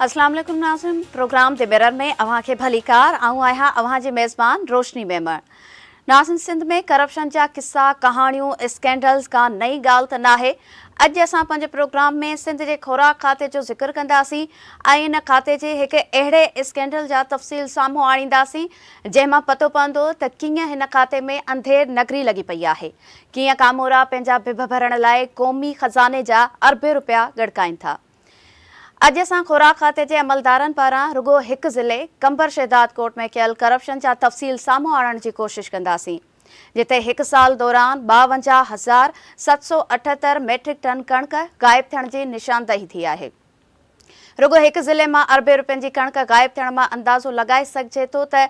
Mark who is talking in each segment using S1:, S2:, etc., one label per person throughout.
S1: اسلام عليڪم ناظرين پروگرام the mirror ۾ اوهان کي ڀليڪار آئون آهيان اوهان جي ميزبان روشني ميمڻ ناظرين سنڌ ۾ ڪرپشن جا قصا ڪهاڻيون اسڪينڊلز ڪا نئين ڳالهه ته ناهي اڄ اسان پنهنجي پروگرام ۾ سنڌ جي خوراڪ کاتي جو ذڪر ڪنداسين ۽ ان کاتي جي هڪ اهڙي اسڪينڊل جا تفصيل سامهون آڻينداسين جنهن مان پتو پوندو ته ڪيئن هن کاتي ۾ انڌير نگري لڳي پئي آهي، ڪيئن ڪامورا پنهنجا ڀڀ ڀرڻ لاء قومي خزاني جا اربين رپيا ڳڙڪائين ٿا. اڄ اسان خوراڪ کاتي جي عملدارن پاران رڳو هڪ ضلعي قمبر شهدادڪوٽ ۾ ڪيل ڪرپشن جا تفصيل سامهون آڻڻ جي ڪوشش ڪنداسين، جتي هڪ سال دوران 52778 ميٽرڪ ٽن ڪڻڪ غائب ٿيڻ جي نشاندهي ٿي آهي. رڳو هڪ ضلعي مان اربين روپين جي ڪڻڪ غائب ٿيڻ مان اندازو لڳائي سگهجي ٿو ته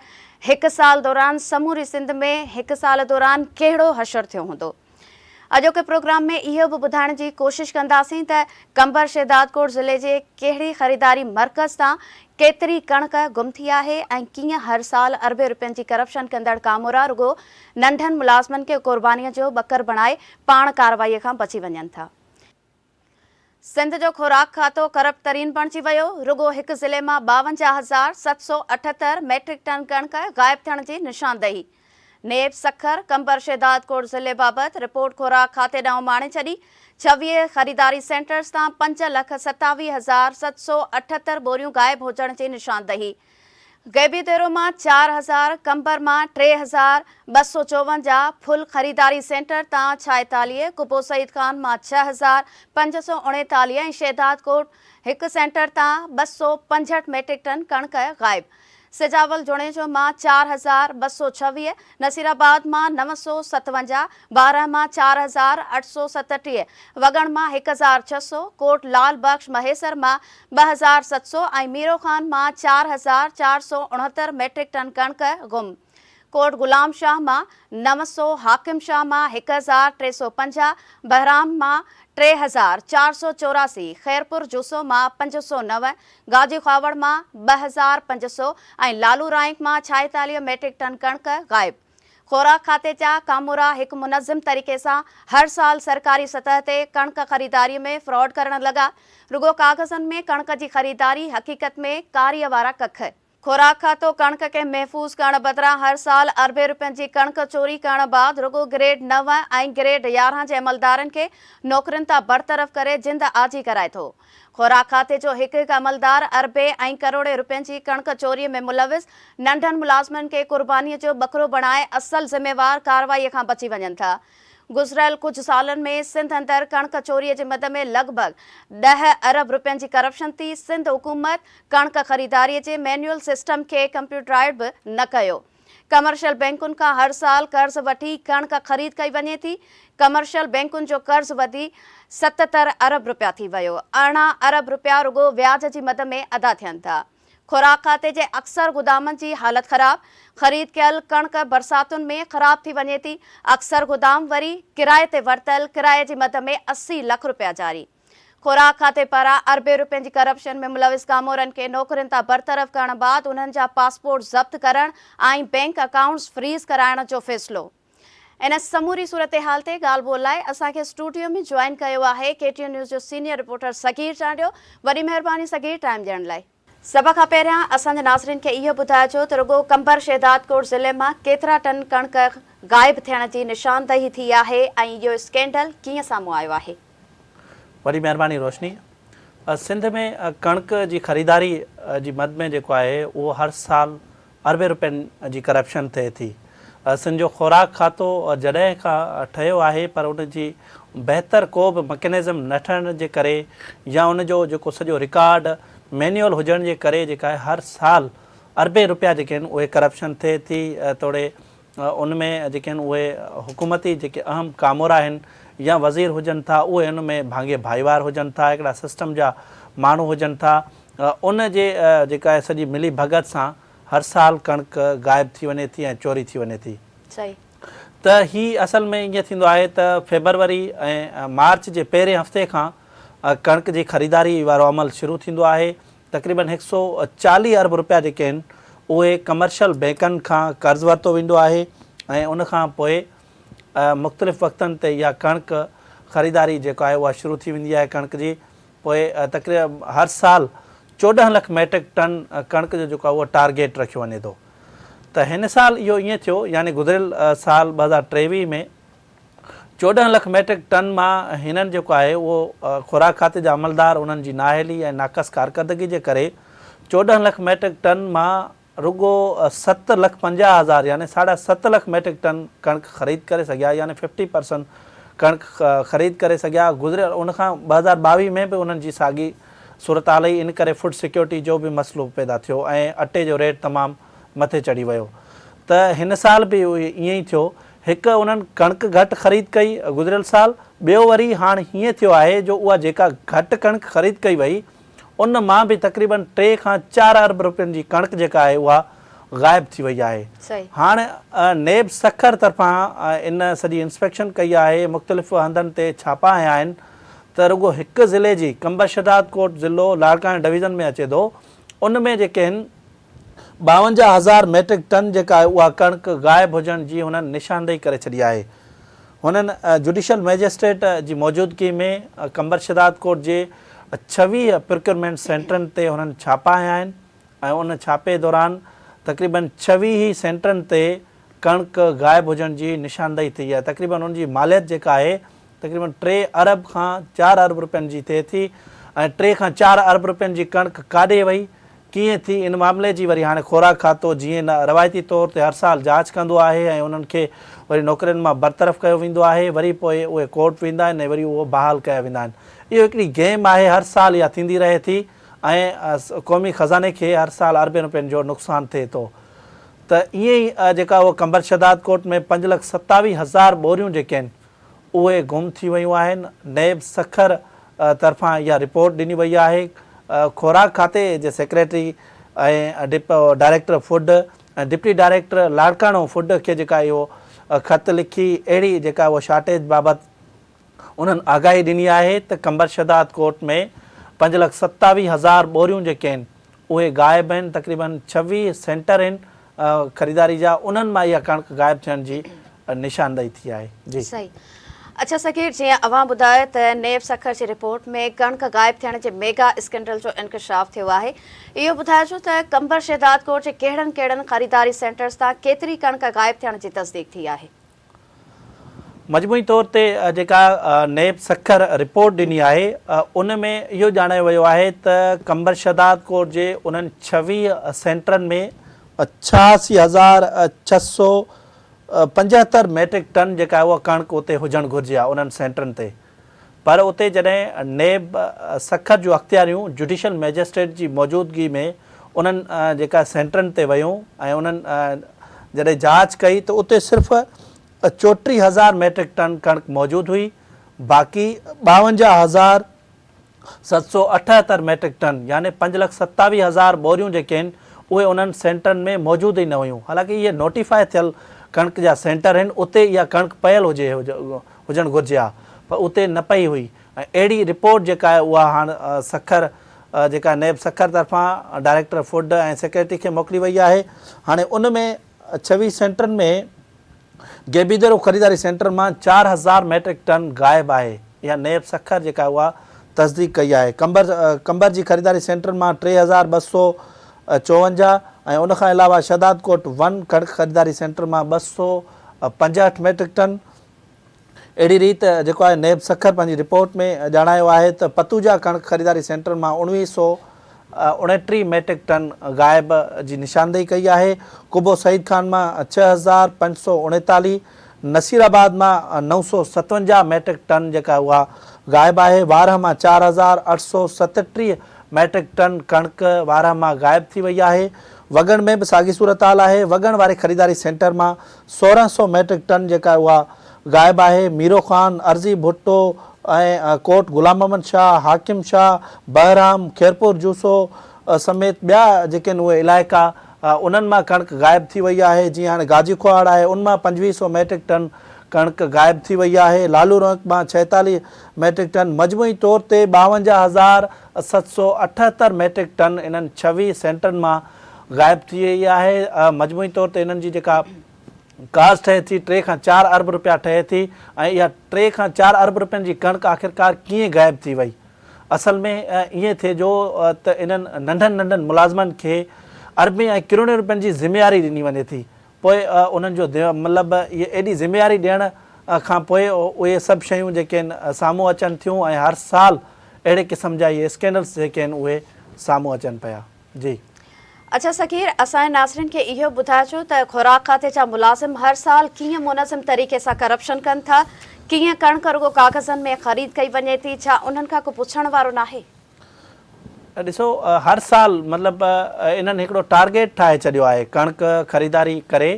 S1: هڪ سال دوران سموري سنڌ ۾ هڪ سال دوران ڪهڙو حشر ٿيو هوندو. اڄوڪي پروگرام ۾ اهو به ٻڌائڻ جي ڪوشش ڪنداسين ته قمبر شهدادڪوٽ ضلعي جي ڪهڙي خريداري مرڪز تان ڪيتري ڪڻڪ گم ٿي آهي ۽ ڪيئن هر سال اربين روپين جي ڪرپشن ڪندڙ ڪامورا رڳو ننڍن ملازمن کي قرباني جو ٻڪر بڻائي پاڻ ڪارروائي کان بچي وڃن ٿا. سنڌ جو خوراڪ کاتو ڪرپٽ ترين بڻجي ويو، رڳو هڪ ضلعي مان 52778 ميٽرڪ ٽن ڪڻڪ غائب ٿيڻ جي نشاندهي. نيب سکر، قمبر شهدادڪوٽ ضلعي بابت رپورٽ خوراڪ کاتي ڏانهن اماڻي ڇڏي، 26 خريداري سينٽرز تان پنج لک 27778 ٻوريون غائب هجڻ جي نشاندهي. غيبي ديرو مان 4000، قمبر مان 3254 ڦل خريداري سينٽر تان 46، قبو سعيد خان مان 6539 ۽ شهدادڪوٽ هڪ سينٽر تان 265 ميٽرڪ ٽن ڪڻڪ غائب. سجاول جوڻيجو مان 4226، نصيرآباد مان 957، بارهه مان 4837، وڳڻ مان 1600، ڪوٽ لال بخش مهيسر مان 2700 ۽ ميرو خان مان 4469 ميٽرڪ ٽن ڪڻڪ گم، ڪوٽ غلام شاهه مان 900، حاڪم شاهه مان 1350، بهرام مان 3484، خيرپور جوسو مان 509، گاجي خواوڙ مان 2500 ۽ لالو رائنڪ مان 46 ميٽرڪ ٽن ڪڻڪ غائب. خوراڪ کاتي جا ڪامورا هڪ منظم طريقي سان هر سال سرڪاري سطح تي ڪڻڪ خريداري ۾ فراڊ ڪرڻ لڳا، رڳو ڪاغذن ۾ ڪڻڪ جي خريداري حقيقت ۾ ڪاريء وارا ڪک. خوراڪ کاتو ڪڻڪ کي محفوظ ڪرڻ بدران هر سال اربين روپين جي ڪڻڪ چوري ڪرڻ بعد رڳو گريڊ 9 ۽ گريڊ 11 جي عملدارن کي نوڪرين تان برطرف ڪري جند آجي ڪرائي ٿو. خوراڪ کاتي جو هڪ هڪ عملدار اربين ۽ ڪروڙين روپين جي ڪڻڪ چوري ۾ ملوث ننڍن ملازمن کي قرباني جو ٻڪرو بڻائي اصل ذميوار ڪارروائي کان بچي وڃن ٿا. گذريل ڪجهه سالن ۾ سنڌ اندر ڪڻڪ چوري جي مد ۾ لڳ ڀڳ ڏهه ارب روپين جي ڪرپشن ٿي، سنڌ حڪومت ڪڻڪ خريداري جي مينيول سسٽم کي ڪمپيوٽرائيڊ به نه ڪيو. ڪمرشل بئنڪن کان هر سال قرض وٺي ڪڻڪ خريد ڪئي وڃي ٿي، ڪمرشل بئنڪن جو قرض وڌي 70 ارب رپيا ٿي ويو، 18 ارب رپيا رڳو وياج جي مد ۾ ادا ٿين ٿا. خوراڪ کاتي جي اڪثر گدامن جي حالت خراب، خريد ڪيل ڪڻڪ برساتن ۾ خراب ٿي وڃي ٿي، اڪثر گدام وري ڪرائي تي ورتل، ڪرائي جي مد ۾ 80 لک رپيا جاري. خوراڪ کاتي پاران اربين روپين جي ڪرپشن ۾ ملوث ڪامورن کي نوڪرين تان برطرف ڪرڻ بعد انهن جا پاسپورٽ ضبط ڪرڻ ۽ بئنڪ اڪائونٽس فريز ڪرائڻ جو فيصلو. ان سموري صورتحال تي ڳالهه ٻولهه لاء اسان کي اسٽوڊيو ۾ جوائن ڪيو آهي ڪي ٽي اين نيوز جو سينيئر رپورٽر صغير چانڊيو. وڏي مهرباني صغير ٽائيم ڏيڻ لاء. سڀ کان پهريان اسان جي ناظرين کي اهو ٻڌائجو ته رڳو قمبر شهدادڪوٽ ضلعي مان ڪيترا ٽن ڪڻڪ غائب ٿيڻ جي نشاندهي ٿي آهي ۽ اهو اسڪينڊل ڪيئن سامهون آيو آهي.
S2: وڏي مهرباني روشني. سنڌ ۾ ڪڻڪ جي خريداري جي مد ۾ جيڪو آهي اهو هر سال اربين روپين جي ڪرپشن ٿئي ٿي. سنڌ جو خوراڪ کاتو جڏهن کان ٺهيو آهي پر ان جي بهتر ڪو به مڪينزم نه ٺهڻ جي ڪري يا ان جو جيڪو سڄو رڪارڊ مينيول هجڻ جي ڪري جيڪا آهي هر سال اربين روپيا جيڪي آهن اهي ڪرپشن ٿئي ٿي توڙي ان ۾ جيڪي آهن اهي حڪومتي جيڪي اهم ڪامورا آهن يا وزير هجن ٿا اهي ان ۾ ڀاڱي ڀائيوار هجن ٿا هڪڙا سسٽم جا ماڻهو هجن ٿا ان جي جيڪا آهي سڄي ملي ڀڳت سان هر سال ڪڻڪ غائب ٿي وڃي ٿي ۽ چوري ٿي وڃي ٿي ته هي اصل ۾ ائين ٿيندو آهي ته فيبروري ۽ مارچ جي پهرين هفتي کان ڪڻڪ جي خريداري وارو عمل شروع ٿيندو آهي تقريبن هڪ سئو 40 ارب رپيا جيڪي آهن اهي ڪمرشل بئنڪن کان قرض ورتو ويندو آهي ۽ ان کان پوء مختلف وقتن تي اها ڪڻڪ خريداري جيڪا آهي اها شروع ٿي ويندي آهي ڪڻڪ جي پوء تقريبن هر سال 14 لک ميٽرڪ ٽن ڪڻڪ جو جيڪو آهي اهو ٽارگيٽ رکيو وڃي ٿو ته هن سال اهو ائين ٿيو يعني گذريل سال 2023 ۾ 14 لک ميٽرڪ ٽن مان هنن جيڪو آهي اهو خوراڪ کاتي جا عملدار انهن جي نااهلي ۽ ناقص ڪارڪردگي جي ڪري 14 لک ميٽرڪ ٽن مان رڳو ست لک 50 هزار يعني ساڍا ست لک ميٽرڪ ٽن ڪڻڪ خريد ڪري سگهيا يعني ففٽي پرسنٽ ڪڻڪ خريد ڪري سگهيا گذريل ان کان 2022 ۾ به انهن جي ساڳي صورتحال هئي ان ڪري فوڊ سيڪيورٽي جو به مسئلو پيدا ٿيو ۽ اٽي جو ريٽ تمام مٿي چڙهي ويو ته هن سال به ائين ئي ٿيو هڪ انهن ڪڻڪ گهٽ خريد ڪئي گذريل سال ٻيو وري هاڻ هيئن ٿيو آهي جو اها جيڪا گهٽ ڪڻڪ خريد ڪئي وئي ان مان به تقريبن 3 کان 4 ارب روپين جي ڪڻڪ جيڪا آهي اها غائب ٿي وئي آهي. هاڻ نيب سکر طرفان ان سڄي انسپيڪشن ڪئي آهي، مختلف هنڌن تي ڇاپا هنيا آهن ته رڳو هڪ ضلعي جي قمبر شهدادڪوٽ ضلعو لاڙڪاڻي ڊويزن ۾ اچي ٿو ان ۾ جيڪي آهن 52 هزار ميٽرڪ ٽن جيڪا آهي اها ڪڻڪ غائب هجڻ جي هنن نشاندهي ڪري ڇڏي آهي. هنن جڊيشل مئجسٽريٽ جي موجودگي ۾ قمبر شهدادڪوٽ جي 26 پروڪيورمينٽ سينٽرن تي هنن ڇاپا هنيا آهن ۽ ان ڇاپي دوران تقريبن 26 ئي سينٽرن تي ڪڻڪ غائب هجڻ جي نشاندهي ٿي آهي تقريبن ان جي ماليت جيڪا آهي تقريبن 3 ارب کان 4 ارب روپين جي ٿئي ٿي ۽ 3 کان 4 ارب روپين جي ڪڻڪ ڪاڏي وئي، ڪيئن ٿي، ان معاملي جي وري هاڻي خوراڪ کاتو جيئن نه روايتي طور تي هر سال جاچ ڪندو آهي ۽ انهن کي وري نوڪرين مان برطرف ڪيو ويندو آهي وري پوء اهي ڪورٽ ويندا آهن ۽ وري اهو بحال ڪيا ويندا آهن اهو هڪڙي گيم آهي هر سال اها ٿيندي رهي ٿي ۽ قومي خزاني کي هر سال اربين روپين جو نقصان ٿئي ٿو ته ائين ئي جيڪا اهو قمبر شهدادڪوٽ ۾ 5,27,000 ٻوريون جيڪي آهن اهي گم ٿي ويون آهن، نيب سکر طرفان اها رپورٽ ڏني وئي آهي، خوراڪ کاتي جي secretary ۽ director food ۽ deputy director Larkana food کي جيڪا اهو خط لکي اهڙي جيڪا اهو شارٽيج بابت انهن آگاهي ڏني آهي ته قمبر شهداد ڪوٽ ۾ 5,27,000 ٻوريون جيڪي آهن اهي غائب آهن، تقريبن 26 سينٽر آهن خريداري جا انهن مان اها ڪڻڪ غائب ٿيڻ جي نشاندهي ٿي آهي. جي.
S1: صحيح. اڇا صغير جيئن اوهان ٻڌايو ته نيب سکر جي رپورٽ ۾ ڪڻڪ غائب ٿيڻ جي ميگا اسڪينڊل جو انڪشاف ٿيو آهي اهو ٻڌائجو ته قمبر شهدادڪوٽ جي ڪهڙن ڪهڙن خريداري سينٽرز تان ڪيتري ڪڻڪ غائب ٿيڻ جي تصديق ٿي آهي.
S2: مجموعي طور تي جيڪا نيب سکر رپورٽ ڏني آهي ان ۾ اهو ڄاڻايو ويو آهي ته قمبر شهدادڪوٽ جي انهن 26 سينٽرن ۾ 86,675 ميٽرڪ ٽن جيڪا آهي اها ڪڻڪ اتي هجڻ گهرجي ها انهن سينٽرن تي پر اتي جڏهن نيب سکر جون اختياريون جڊيشل مئجسٽريٽ جي موجودگي ۾ انهن جيڪا سينٽرن تي ويون ۽ انهن جڏهن جاچ ڪئي ته اتي صرف 34,000 ميٽرڪ ٽن ڪڻڪ موجود هئي باقي 52,778 ميٽرڪ ٽن يعني 5,27,000 ٻوريون جيڪي آهن اهي انهن سينٽرن ۾ موجود ئي نه هيون حالانڪه اهي نوٽيفاء ٿيل ڪڻڪ جا سينٽر آهن اتي اها ڪڻڪ پيل هجي هجڻ گهرجي ها پر اتي نه پئي هئي ۽ اهڙي رپورٽ جيڪا آهي اها هاڻ سکر جيڪا نيب سکر طرفان ڊائريڪٽر فوڊ ۽ سيڪريٽري کي موڪلي وئي آهي هاڻي ان ۾ 26 سينٽرن ۾ گيبيدرو خريداري سينٽر مان 4000 ميٽرڪ ٽن غائب آهي اها نيب سکر جيڪا اها تصديق ڪئي آهي قمبر قمبر جي خريداري سينٽر مان 3254 ۽ ان کان علاوه شهدادڪوٽ ون ڪڻڪ خريداري سينٽر مان 265 ميٽرڪ ٽن اهڙي ريت جيڪو آهي نيب سکر پنهنجي رپورٽ ۾ ڄاڻايو آهي ته پتوجا ڪڻڪ خريداري سينٽر مان 1929 ميٽرڪ ٽن غائب جي نشاندهي ڪئي آهي، قبو سعيد خان مان 6539، نصير آباد مان 957 ميٽرڪ ٽن جيڪا اها غائب آهي، وارهه مان 4837 ميٽرڪ ٽن ڪڻڪ وارهه مان غائب ٿي وئي آهي، وڳڻ ۾ به ساڳي صورتحال آهي، وڳڻ واري خريداري سينٽر مان 1600 ميٽرڪ ٽن جيڪا اها غائب آهي، ميرو خان، عرضي ڀٽو ۽ ڪوٽ غلام محمد شاهه، حاڪم شاهه، بهرام، خيرپور جوسو سميت ٻيا جيڪي آهن اهي علائقا انهن مان ڪڻڪ غائب ٿي وئي آهي، جيئن هاڻي گاجي کوهاڙ آهي ان مان 2500 ميٽرڪ ٽن ڪڻڪ غائب ٿي وئي آهي، لالو رونق مان 46 ميٽرڪ ٽن، مجموعي طور تي 52778 ميٽرڪ ٽن انهن 26 سينٽرن مان غائب ٿي وئي آهي، مجموعي طور تي انهن جي جيڪا ڪاسٽ ٺهي ٿي 3 کان 4 ارب رپيا ٺهي ٿي ۽ اها 3 کان 4 ارب رپين جي ڪڻڪ آخرڪار ڪيئن غائب ٿي وئي اصل ۾ ائين ٿئي جو ته انهن ننڍن ننڍن ملازمن کي اربين ۽ ڪروڙين روپين جي ذميواري ڏني وڃي ٿي پوء انهن جو مطلب اهي ايڏي ذميواري ڏيڻ کان پوء اهي سڀ شيون جيڪي آهن سامهون اچن ٿيون ۽ هر سال اهڙي قسم جا اهي اسڪينڊلس جيڪي آهن اهي سامهون اچن پيا جي.
S1: اڇا صغير اسان جي ناظرين کي اهو ٻڌائجو ته خوراڪ کاتي جا ملازم هر سال ڪيئن منظم طريقي سان ڪرپشن ڪن ٿا، ڪيئن ڪڻڪ رڳو ڪاغذن ۾ خريد ڪئي وڃي ٿي، ڇا انهن کان ڪو پڇڻ وارو ناهي؟
S2: ڏسو هر سال مطلب انهن هڪڙو ٽارگيٽ ٺاهي ڇڏيو آهي ڪڻڪ خريداري ڪري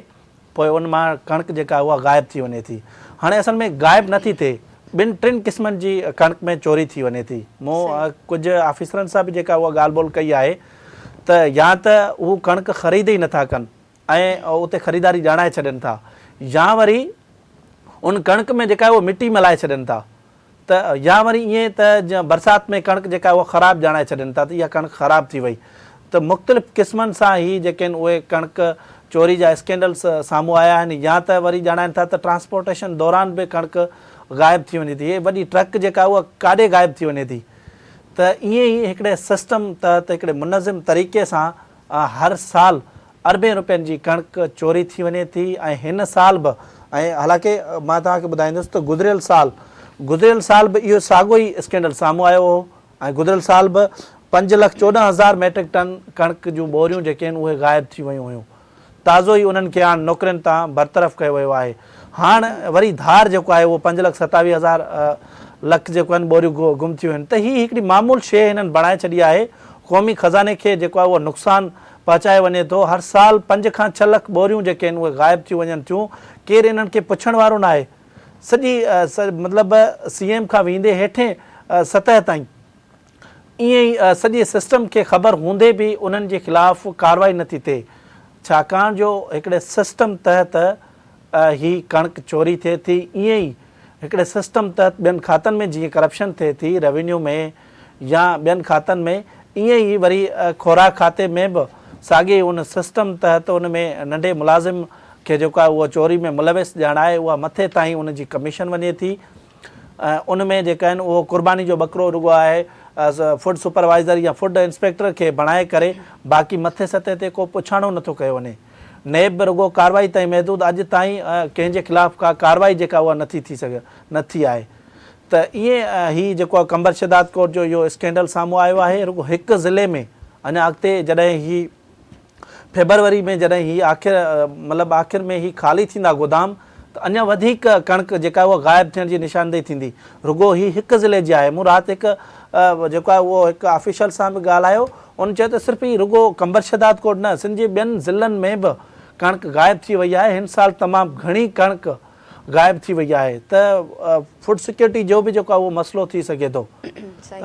S2: پوء ان مان ڪڻڪ جيڪا اها غائب ٿي وڃي ٿي هاڻي اصل ۾ غائب نٿي ٿئي ٻن ٽن قسمن جي ڪڻڪ ۾ چوري ٿي وڃي ٿي مون ڪجهه آفيسرن سان به جيڪا اها ڳالهه ٻولهه ڪئي آهي ته يا ته هو ڪڻڪ خريد ئي نٿا ڪن ۽ اتي خريداري ڄاڻائي ڇڏين ٿا يا وري ان ڪڻڪ ۾ جيڪا اها مٽي ملائي ڇڏين ٿا ته يا وري ائين ته برسات ۾ ڪڻڪ جيڪا آهي اها خراب ڄاڻائي ڇڏين ٿا ته اها ڪڻڪ خراب ٿي وئي ته مختلف قسمن سان هي جيڪي آهن اهي ڪڻڪ چوري جا اسڪينڊلس سامهون آيا آهن يا ته وري ڄاڻائين ٿا ته ٽرانسپورٽيشن دوران به ڪڻڪ غائب ٿي وڃي ٿي هي وڏي ٽرڪ جيڪا آهي اها ڪاڏي غائب ٿي وڃي ٿي ته ائين ئي هڪڙي سسٽم تحت هڪڙي منظم طريقي سان هر سال اربين روپين جي ڪڻڪ چوري ٿي وڃي ٿي ۽ هن سال به ۽ حالانڪه مان توهان کي ٻڌائيندس ته گذريل سال گذريل سال به اهو ساڳيو ئي اسڪينڊل سامهون آيو هو ۽ گذريل سال به 5,14,000 ميٽرڪ ٽن ڪڻڪ جون ٻوريون جيڪي آهن اهي غائب ٿي ويون هيون تازو ئي انهن کي هاڻ نوڪرين تان برطرف ڪيو ويو آهي. هاڻ وري ڌار جيڪو آهي اهو 5,27,000 لک جيڪو آهن ٻوريون گم ٿيون آهن ته هي هڪڙي معمول شيء هنن بڻائي ڇڏي آهي. قومي خزاني کي جيڪو آهي اهو نقصان پهچايو وڃي ٿو. هر سال پنج کان ڇهه لک ٻوريون جيڪي آهن اهي غائب ٿيون وڃن ٿيون. ڪير انهن کي پڇڻ وارو ناهي. سڄي مطلب سي ايم کان ويندي هيٺين سطح تائين ائين ئي سڄي سسٽم کي خبر هوندي به انهن جي خلاف ڪارروائي نٿي ٿئي ڇاڪاڻ جو هڪڙي سسٽم تحت هي ڪڻڪ چوري ٿئي ٿي ائين ئي هڪڙي سسٽم تحت ٻين کاتن ۾ جيئن ڪرپشن ٿئي ٿي روينيو ۾ يا ٻين کاتن ۾ ائين ئي وري خوراڪ کاتي ۾ به ساڳي ان سسٽم تحت ان ۾ ننڍي ملازم کي جيڪو آهي اهو چوري ۾ ملوث ڄاڻائي اها مٿي تائين ان جي ڪميشن وڃي ٿي ان ۾ جيڪا آهن اهو قرباني جو ٻڪرو رڳو آهي فوڊ سپروائيزر يا فوڊ انسپيڪٽر کي بڻائي ڪري باقي مٿي سطح تي ڪو پڇاڻو نٿو ڪيو وڃي. نيب به رڳو ڪارروائي تائين محدود اڄ تائين ڪنهن جي خلاف ڪا ڪارروائي جيڪا اها نٿي ٿي سگهي نه ٿي آهي ته ائين هي جيڪو قمبر شهداد ڪوٽ جو اهو اسڪينڊل سامهون آيو آهي رڳو هڪ ضلعي ۾ اڃا اڳتي جڏهن هي فيبروري ۾ جڏهن هي آخر مطلب آخر ۾ هي خالي ٿيندا گودام ته اڃا وڌيڪ ڪڻڪ جيڪا اها غائب ٿيڻ جي نشاندهي ٿيندي. رڳو هي هڪ ضلعي جي آهي. مون رات هڪ جيڪو آهي اهو هڪ آفيشل سان به ڳالهايو ان چيو ته صرف هي رڳو قمبر شهداد ڪوٽ نه سنڌ جي ٻين ضلعن ۾ به ڪڻڪ غائب ٿي وئي آهي. هن سال تمام گهڻي ڪڻڪ غائب ٿي وئي آهي ته فوڊ سيڪيورٽي جو به جيڪو آهي اهو مسئلو ٿي سگهي ٿو.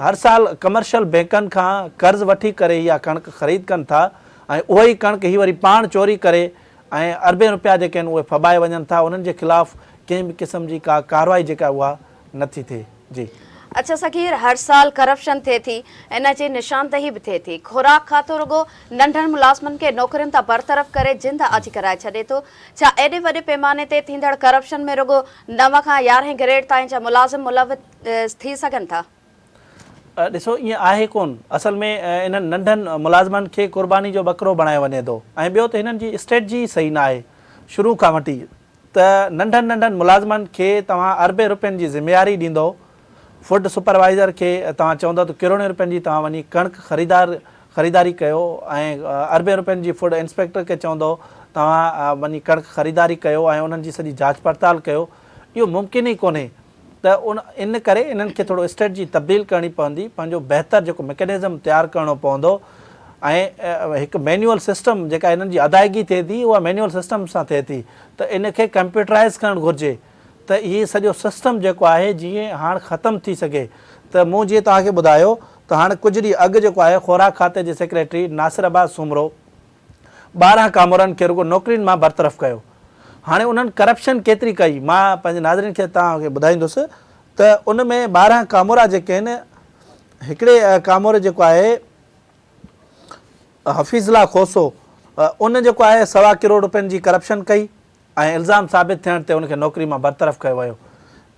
S2: هر سال ڪمرشل بينڪن کان قرض وٺي ڪري اها ڪڻڪ خريد ڪن ٿا ۽ اها ئي ڪڻڪ هي وري پاڻ چوري ڪري ۽ اربين روپيا جيڪي آهن اهي ڦٻائي وڃن ٿا انهن جي خلاف ڪنهن به قسم جي ڪا ڪارروائي جيڪا اها نٿي ٿئي جي.
S1: اڇا صغير هر سال ڪرپشن ٿئي ٿي ان جي نشاندهي به ٿئي ٿي خوراڪ کاتو رڳو ننڍن ملازمن کي نوڪرين تان برطرف ڪري جند آجي ڪرائي ڇڏي ٿو ڇا ايڏي وڏي پيماني تي ٿيندڙ ڪرپشن ۾ رڳو 9 کان 11 گريڊ تائين جا ملازم ملوث ٿي سگهن ٿا؟
S2: ڏسو ائين آهي ڪون اصل ۾ انهن ننڍن ملازمن کي قرباني جو ٻڪرو بڻايو وڃي ٿو ۽ ٻيو ته هنن جي اسٽريٽجي ئي صحيح ناهي شروع کان وٺي ته ننڍن ننڍن ملازمن کي توهان اربين روپين جي ذميواري ڏيندو فوڊ سپروائيزر کي توهان چوندو ته ڪروڙين روپين جي توهان وڃي ڪڻڪ خريدار خريداري ڪيو ۽ اربين روپين جي فوڊ انسپيڪٽر کي چوندو توهان وڃي ڪڻڪ خريداري ڪيو ۽ انهن جي سڄي جاچ پڙتال ڪيو اهو ممڪن ئي ڪونهي ته ان ان ڪري انهن کي ٿورو اسٽريٽجي تبديل ڪرڻي پوندي پنهنجو بهتر جيڪو ميڪنزم تيار ڪرڻو پوندو ۽ هڪ مينيول سسٽم جيڪا انهن جي ادائگي ٿئي ٿي اها مينيول سسٽم سان ٿئي ٿي ته ان کي ڪمپيوٽرائز ڪرڻ گهرجي ته هي سڄو سسٽم جيڪو آهي جيئن هاڻ ختم ٿي سگهي ته مون جيئن توهان کي ٻڌايو ته هاڻ ڪجهه ڏينهن اڳ جيڪو آهي خوراڪ کاتي جي سيڪريٽري ناصر عباس سومرو 12 ڪامورن کي رڳو نوڪرين مان برطرف ڪيو. هاڻي انهن ڪرپشن ڪيتري ڪئي مان پنهنجي ناظرين کي توهان کي ٻڌائيندس ته ان ۾ 12 ڪامورا جيڪي آهن هڪڙي ڪاموري جيڪو آهي حفيظ الله کوسو ان جيڪو آهي سوا ڪروڙ روپين جي ڪرپشن ڪئي ۽ الزام ثابت ٿيڻ تي ان کي نوڪري مان برطرف ڪيو ويو.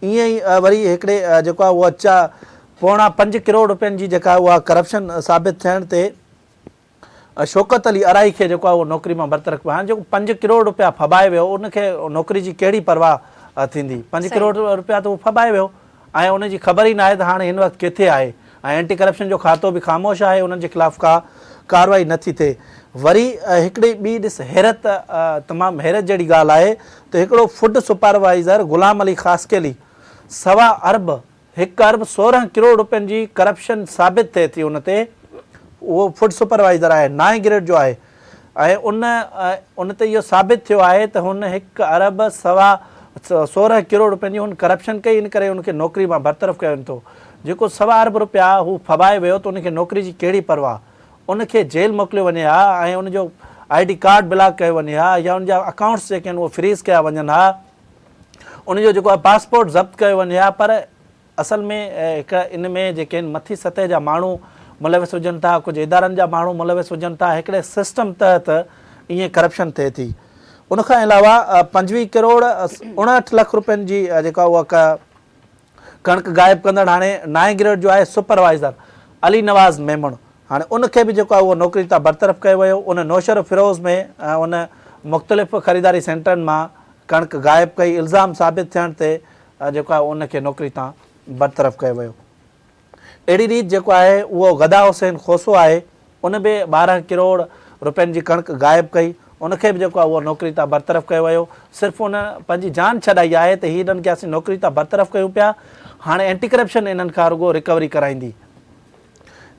S2: ائين ئي وري هڪڙي جيڪو آهي اهو چا پوڻا پنج ڪروڙ رپين جي جيڪا اها ڪرپشن ثابت ٿيڻ تي شوڪت علي ارائي کي جيڪو آهي اهو نوڪري مان برطرف ڪيو. هاڻي جيڪو پنج ڪروڙ رپيا ڦٻائي ويو ان کي نوڪري جي ڪهڙي پرواهه ٿيندي. پنج ڪروڙ رپيا ته هو ڦٻائي ويو ۽ ان جي خبر ئي ناهي ته هاڻي هن وقت ڪٿي آهي ۽ اينٽي ڪرپشن جو کاتو به خاموش آهي انهن جي خلاف ڪا ڪارروائي نه ٿي ٿئي. وري هڪڙي ٻي ڏس حيرت تمام حيرت جهڙي ڳالهه آهي ته هڪڙو فوڊ سپروائيزر غلام علي خاصخيلي سوا ارب هڪ ارب 16 ڪروڙ روپين جي ڪرپشن ثابت ٿئي ٿي ان تي اهو فوڊ سپروائيزر آهي نائين گريڊ جو آهي ۽ ان ان تي اهو ثابت ٿيو آهي ته هن هڪ ارب سوا 16 ڪروڙ روپين جي هن ڪرپشن ڪئي ان ڪري ان کي نوڪري مان برطرف ڪيو وڃي ٿو جيڪو سوا ارب روپيا هو ڦٻائي ويو ته ان کي نوڪري جي ڪهڙي پرواهه ان کي جيل موڪليو وڃي ها ۽ ان جو I D card block ڪيو وڃي ها يا ان جا اڪائونٽس جيڪي آهن اهي فريز ڪيا وڃن ها ان جو جيڪو آهي پاسپورٽ ضبط ڪيو وڃي ها پر اصل ۾ هڪ ان ۾ جيڪي آهن مٿي سطح جا ماڻهو ملوث هجن ٿا ڪجهه ادارن جا ماڻهو ملوث هجن ٿا هڪڙي سسٽم تحت ائين ڪرپشن ٿئي ٿي ان کان علاوه 25 ڪروڙ 59 لک روپين جي جيڪا اها ڪڻڪ غائب ڪندڙ هاڻي نائين گريڊ جو آهي سپروائيزر علي نواز ميمڻ هاڻي ان کي به جيڪو آهي اهو نوڪري تان برطرف ڪيو ويو ان نوشهروفيروز ۾ ان مختلف خريداري سينٽرن مان ڪڻڪ غائب ڪئي، الزام ثابت ٿيڻ تي جيڪو آهي ان کي نوڪري تان برطرف ڪيو ويو. اهڙي ريت جيڪو آهي اهو غدا حسين کوسو آهي ان به 12 ڪروڙ روپين جي ڪڻڪ غائب ڪئي ان کي به جيڪو آهي اهو نوڪري تان برطرف ڪيو ويو. صرف ان پنهنجي جان ڇڏائي آهي ته هي انهن کي اسين نوڪري تان برطرف ڪيون پيا هاڻي اينٽي ڪرپشن انهن کان رڳو رڪوري ڪرائيندي.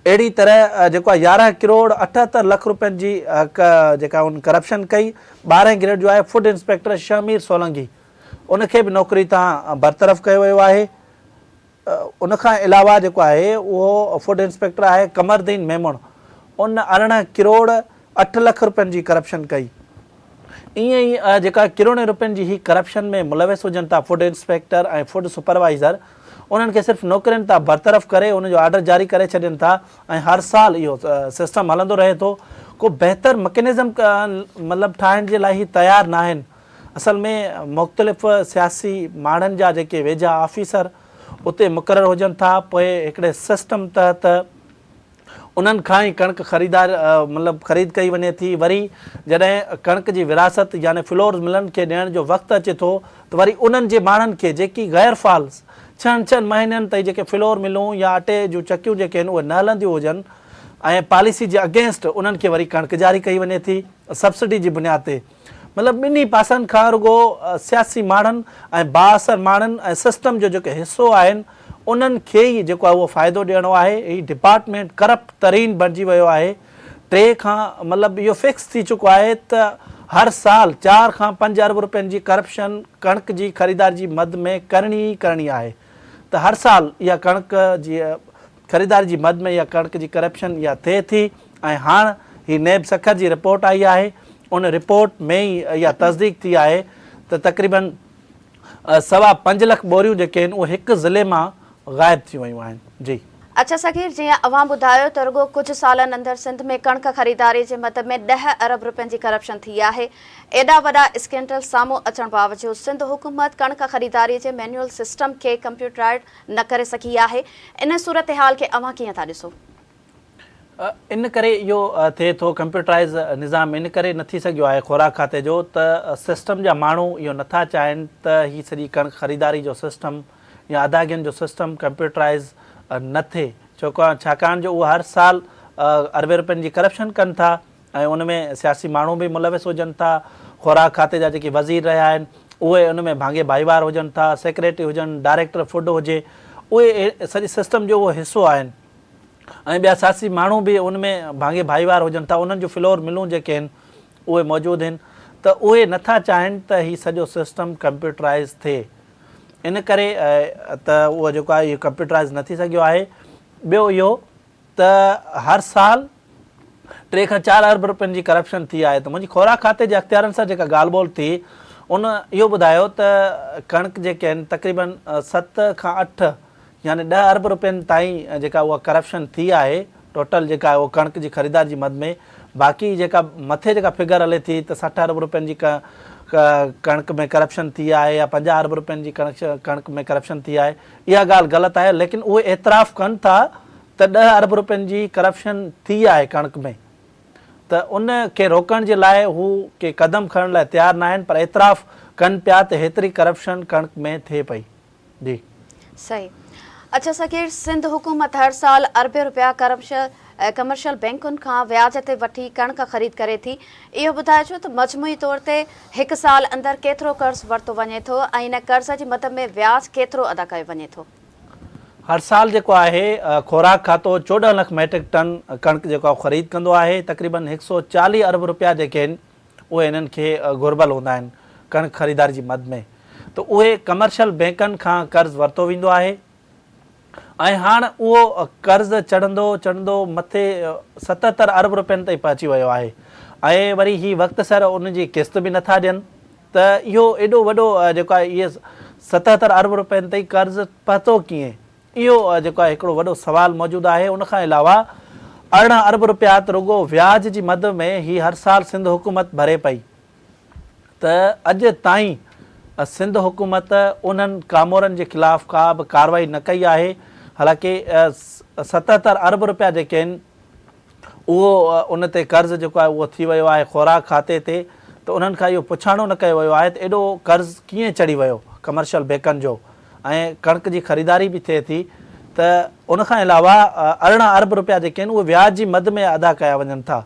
S2: اهڙي طرح جيڪو آهي 11 ڪروڙ 78 لک روپين جي جيڪا ان ڪرپشن ڪئي 12 گريڊ جو آهي فوڊ انسپيڪٽر شهمير سولنگي ان کي به نوڪري تان برطرف ڪيو ويو آهي ان کان علاوه جيڪو آهي اهو فوڊ انسپيڪٽر آهي قمردين ميمڻ ان 18 ڪروڙ 8 لک روپين جي ڪرپشن ڪئي ائين ئي جيڪا ڪروڙين روپين جي هي ڪرپشن ۾ ملوث هجن ٿا فوڊ انسپيڪٽر ۽ فوڊ سپروائيزر انهن کي صرف نوڪرين تان برطرف ڪري ان جو آرڊر جاري ڪري ڇڏين ٿا ۽ هر سال اهو سسٽم هلندو رهي ٿو ڪو بهتر مڪينزم مطلب ٺاهڻ جي لاء هي تيار ناهن اصل ۾ مختلف سياسي ماڻهن جا جيڪي ويجها آفيسر اتي مقرر هجن ٿا پوء هڪڙي سسٽم تحت انهن کان ئي ڪڻڪ خريدار مطلب خريد ڪئي وڃي ٿي وري جڏهن ڪڻڪ جي ورهاست يعني فلور ملن کي ڏيڻ جو وقت اچي ٿو ته وري انهن جي ماڻهن کي جيڪي غير فعال ڇهن ڇهن مهينن تائين جيڪي فلور ملون يا اٽي جون چڪيون جيڪي آهن اهي نه هلنديون هجن ۽ پاليسي جي اگينسٽ انهن کي وري ڪڻڪ جاري ڪئي وڃي ٿي سبسڊي جي بنياد تي مطلب ٻنهي پاسن کان رڳو سياسي ماڻهن ۽ بااثر ماڻهن ۽ سسٽم جو جيڪي حصو آهن انهن کي ئي جيڪو آهي اهو فائدو ڏيڻو آهي هي ڊپارٽمينٽ ڪرپٽ ترين بڻجي ويو آهي ٽي کان مطلب اهو فڪس ٿي چڪو آهي ته هر سال 4 کان 5 ارب روپين جي ڪرپشن ڪڻڪ جي خريداري جي مد ۾ ڪرڻي ئي ڪرڻي آهي ته هر سال اها ڪڻڪ جي خريداري جي مد ۾ اها ڪڻڪ جي ڪرپشن اها ٿئي ٿي ۽ هاڻ هي نيب سکر جي رپورٽ آئي آهي ان رپورٽ ۾ ئي اها تصديق ٿي آهي ته تقريبن 5.25 لک ٻوريون جيڪي آهن اهي هڪ ضلعي مان غائب ٿي ويون آهن. جي.
S1: اڇا صغير جيئن اوهان ٻڌايو ته رڳو ڪجهه سالن اندر سنڌ ۾ ڪڻڪ خريداري جي مد ۾ 10 ارب روپين جي ڪرپشن ٿي آهي ايڏا وڏا اسڪينڊل سامهون اچڻ باوجود سنڌ حڪومت ڪڻڪ خريداري جي مينيول سسٽم کي ڪمپيوٽرائيڊ نه ڪري سگهي آهي ان صورتحال کي اوهان ڪيئن ٿا ڏسو؟
S2: ان ڪري اهو ٿئي ٿو ڪمپيوٽرائيز نظام ان ڪري نه ٿي سگهيو آهي خوراڪ کاتي جو ته سسٽم جا ماڻهو اهو نٿا چاهين ته هي سڄي ڪڻڪ خريداري جو سسٽم يا ادائگين جو سسٽم ڪمپيوٽرائيز نه ٿئي ڇاڪاڻ جو اهو هر سال اربين روپين جي ڪرپشن ڪن ٿا ۽ ان ۾ سياسي ماڻهو به ملوث هجن ٿا خوراڪ کاتي جا جيڪي وزير رهيا آهن اهي ان ۾ ڀاڱي ڀائيوار هجن ٿا سيڪريٽري هجن ڊائريڪٽر فوڊ هجي اهي سڄي سسٽم جو اهو حصو آهن. ۽ ٻيا سياسي ماڻهو به ان ۾ ڀاڱي ڀائيوار هجن ٿا انهن جون فلور ملون جيڪي آهن اهي موجود آهن ته اهي نٿا چاهين ته هي سڄو سسٽم ڪمپيوٽرائيز ٿئي ان ڪري ته اهو جيڪو آهي اهو ڪمپيوٽرائيز نه ٿي سگهيو آهي ٻيو اهو ته هر سال 3 کان 4 ارب روپين جي ڪرپشن ٿي آهي ته منهنجي خوراڪ کاتي جي اختيارن سان جيڪا ڳالهه ٻولهه ٿي ان اهو ٻڌايو ته ڪڻڪ جيڪي آهن تقريبن 7 کان 8 يعني 10 ارب روپين تائين جيڪا اها ڪرپشن ٿي آهي ٽوٽل جيڪا آهي اهو ڪڻڪ جي خريداري جي مد ۾ باقي جيڪا مٿي جيڪا فگر هلي ٿي ته 60 ارب روپين جي ڪڻڪ ۾ ڪرپشن ٿي آهي يا 50 ارب روپين جي ڪڻڪ ۾ ڪرپشن ٿي آهي، اها ڳالهه غلط آهي، ليڪن اهي اعتراف ڪن ٿا ته 10 ارب روپين جي ڪرپشن ٿي آهي ڪڻڪ ۾، ته ان کي روڪڻ جي لاء هو ڪي قدم کڻڻ لاء تيار ناهن، پر اعتراف ڪن پيا ته هيتري ڪرپشن ڪڻڪ ۾ ٿئي پئي. جي.
S1: صحيح. اڇا صغير سنڌ حڪومت هر سال اربين روپيا ڪمرشل بينڪن کان وياج تي وٺي ڪڻڪ خريد ڪري ٿي، اهو ٻڌائجو ته مجموعي طور تي هڪ سال اندر ڪيترو قرض ورتو وڃي ٿو ۽ ان قرض جي مد ۾ وياج ڪيترو ادا ڪيو وڃي ٿو؟
S2: هر سال جيڪو آهي خوراڪ کاتو 14 لک ميٽرڪ ٽن ڪڻڪ جيڪو آهي خريد ڪندو آهي، تقريبن 140 ارب روپيا جيڪي آهن اهي هنن کي گهربل هوندا آهن ڪڻڪ خريداري جي مد ۾ ته اهي ڪمرشل بينڪن کان قرض ورتو ويندو آهي ۽ هاڻ اهو قرض چڙهندو چڙهندو مٿي 77 ارب روپين تائين پهچي ويو آهي ۽ وري هي وقت سر ان جي قسط به نٿا ڏين ته اهو ايڏو وڏو جيڪو آهي اهي 77 ارب روپين تائين قرض پهتو ڪيئن؟ اهو جيڪو آهي هڪڙو وڏو سوال موجود آهي. ان کان علاوه 18 ارب رپيا ته رڳو وياج جي مد ۾ هي هر سال سنڌ حڪومت ڀري پئي ته اڄ تائين سنڌ حڪومت انهن ڪامورن جي خلاف ڪا به ڪارروائي نه ڪئي آهي. حالانڪه 77 ارب رپيا جيڪي آهن اهو ان تي قرض جيڪو آهي اهو ٿي ويو آهي خوراڪ کاتي تي ته انهن کان اهو پڇاڻو نه ڪيو ويو آهي ته ايڏو قرض ڪيئن چڙهي ويو ڪمرشل بيڪن جو ۽ ڪڻڪ جي خريداري به ٿئي ٿي ته ان کان علاوه 18 ارب روپيا جيڪي آهن اهي وياج جي مد ۾ ادا ڪيا وڃن ٿا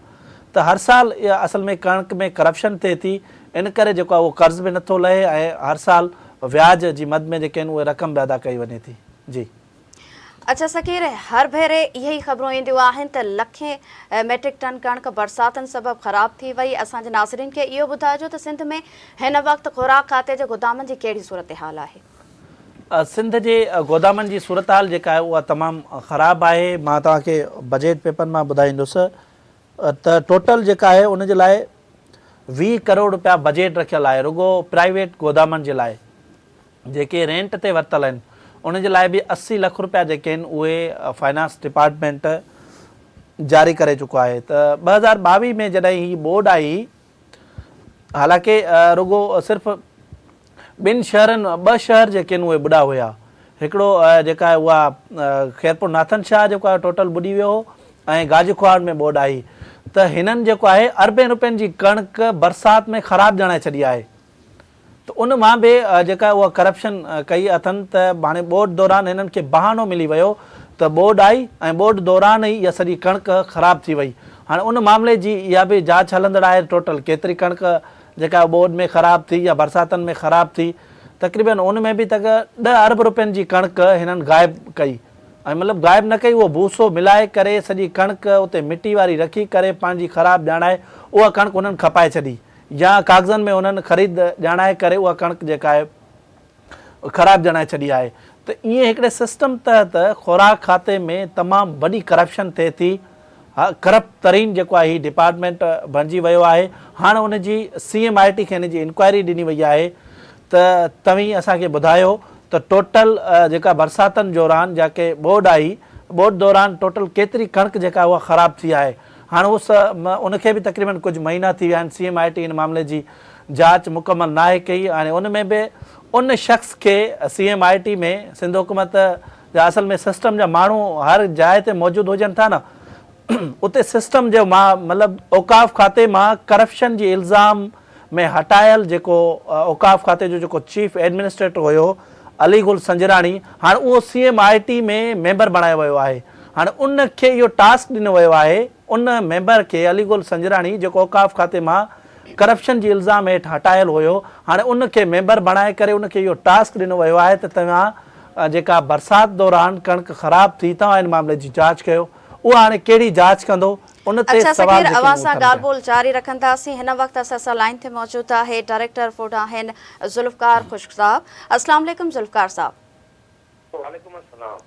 S2: ته هر سال اصل ۾ ڪڻڪ ۾ ڪرپشن ٿئي ٿي ان ڪري جيڪو آهي اهو قرض به نٿو لهي ۽ هر سال وياج جي مد ۾ جيڪي آهن اهي رقم به ادا ڪئي وڃي ٿي جي.
S1: اڇا سڪير هر ڀيري اهي ئي خبرون اينديون آهن ته لکين ميٽرڪ ٽن ڪڻڪ برساتن سبب خراب ٿي وئي، اسان جي ناظرين کي اهو ٻڌائجو ته سنڌ ۾ هن وقت خوراڪ کاتي جي گودامن جي ڪهڙي صورتحال آهي؟
S2: سنڌ جي گودامن جي صورتحال جيڪا آهي اها تمام خراب آهي، مان توهان کي بجيٽ پيپر مان ٻڌائيندس ته ٽوٽل جيڪا آهي ان جي لاء 20 ڪروڙ رپيا بجيٽ رکيل آهي رڳو پرائيويٽ گودامن جي لاء. جيڪي رينٽ تي ورتل آهن ان جي لاء به 80 لک رپيا جيڪي آهن اهي فائنانس ڊپارٽمينٽ جاري ڪري چڪو آهي ته 2022 ۾ جڏهن هي ٻوڏ آئي حالانڪه رڳو صرف ٻن شهرن ٻه شهر جيڪي آهن اهي ٻڏا هيا هڪڙو جيڪا آهي اها خيرپور ناٿن شاهه جيڪو آهي ٽوٽل ٻڏي ويو هو ۽ گاجي کوهاڙ ۾ ٻوڏ آئي ته هنن جيڪو آهي اربين روپين جي ڪڻڪ برسات ۾ خراب ڄاڻائي ڇڏي آهي ته ان مان به جيڪا اها ڪرپشن ڪئي اٿن ته هاڻي ٻوڏ دوران هنن کي بهانو ملي ويو ته ٻوڏ آئي ۽ ٻوڏ دوران ئي اها سڄي ڪڻڪ خراب ٿي وئي هاڻي ان معاملي جي اها به جاچ هلندڙ آهي ٽوٽل ڪيتري ڪڻڪ جيڪا ٻوڏ ۾ خراب ٿي يا برساتن ۾ خراب ٿي تقريبن ان ۾ به تڪ 10 ارب روپين جي ڪڻڪ هنن غائب ڪئي ۽ مطلب غائب نه ڪئي اهو بوسو ملائي ڪري سڄي ڪڻڪ اتي مٽي واري رکي ڪري پنهنجي خراب ڄاڻائي اها ڪڻڪ هنن کپائي ڇڏي. يا ڪاغذن ۾ انهن خريد ڄاڻائي ڪري اها ڪڻڪ جيڪا آهي خراب ڄاڻائي ڇڏي آهي ته ائين هڪڙي سسٽم تحت خوراڪ کاتي ۾ تمام وڏي ڪرپشن ٿئي ٿي ڪرپٽ ترين جيڪو آهي هي ڊپارٽمينٽ بڻجي ويو آهي هاڻ ان جي سي ايم I ٽي کي ان جي انڪوائري ڏني وئي آهي ته توهين اسان کي ٻڌايو ته ٽوٽل جيڪا برساتن دوران جاڪي ٻوڏ آئي ٻوڏ دوران ٽوٽل ڪيتري ڪڻڪ جيڪا اها خراب ٿي آهي هاڻ اهو ان کي به تقريبن ڪجهه مهينا ٿي ويا آهن سي ايم I ٽي ان معاملي جي جاچ مڪمل ناهي ڪئي هاڻي ان ۾ به ان شخص کي سي ايم I ٽي ۾ سنڌ حڪومت جا اصل ۾ سسٽم جا ماڻهو هر جاء تي موجود هجن ٿا نه اتي سسٽم جو مان مطلب اوقاف کاتي مان ڪرپشن جي الزام ۾ هٽايل جيڪو اوقاف کاتي جو جيڪو چيف ايڊمنسٽريٽر هيو علي گل سنجراڻي هاڻ اهو C M I T ۾ member بڻايو ويو آهي هاڻ ان کي اهو ٽاسڪ ڏنو ويو آهي ان ميمبر کي علي گل سنجراڻي جيڪو اوقاف کاتي مان ڪرپشن جي الزام هيٺ هٽايل هيو هاڻ ان کي ميمبر بڻائي ڪري ان کي اهو ٽاسڪ ڏنو ويو آهي ته توهان جيڪا برسات دوران ڪڻڪ خراب ٿي توهان ان معاملي جي جاچ ڪيو اهو هاڻي ڪهڙي جاچ ڪندو ان تي
S1: اڇا
S2: سوال
S1: صغير
S2: جيڪي
S1: اوهان
S2: آهن
S1: سان
S2: اٿن
S1: ڳالهه
S2: پيا.
S1: ٻولهه جاري رکنداسين هن وقت اسان سان لائين تي موجود آهي ڊائريڪٽر فوڊ آهن ذوالفقار خشڪ صاحب السلام عليڪم ذوالفقار صاحب.
S3: وعليڪم السلام.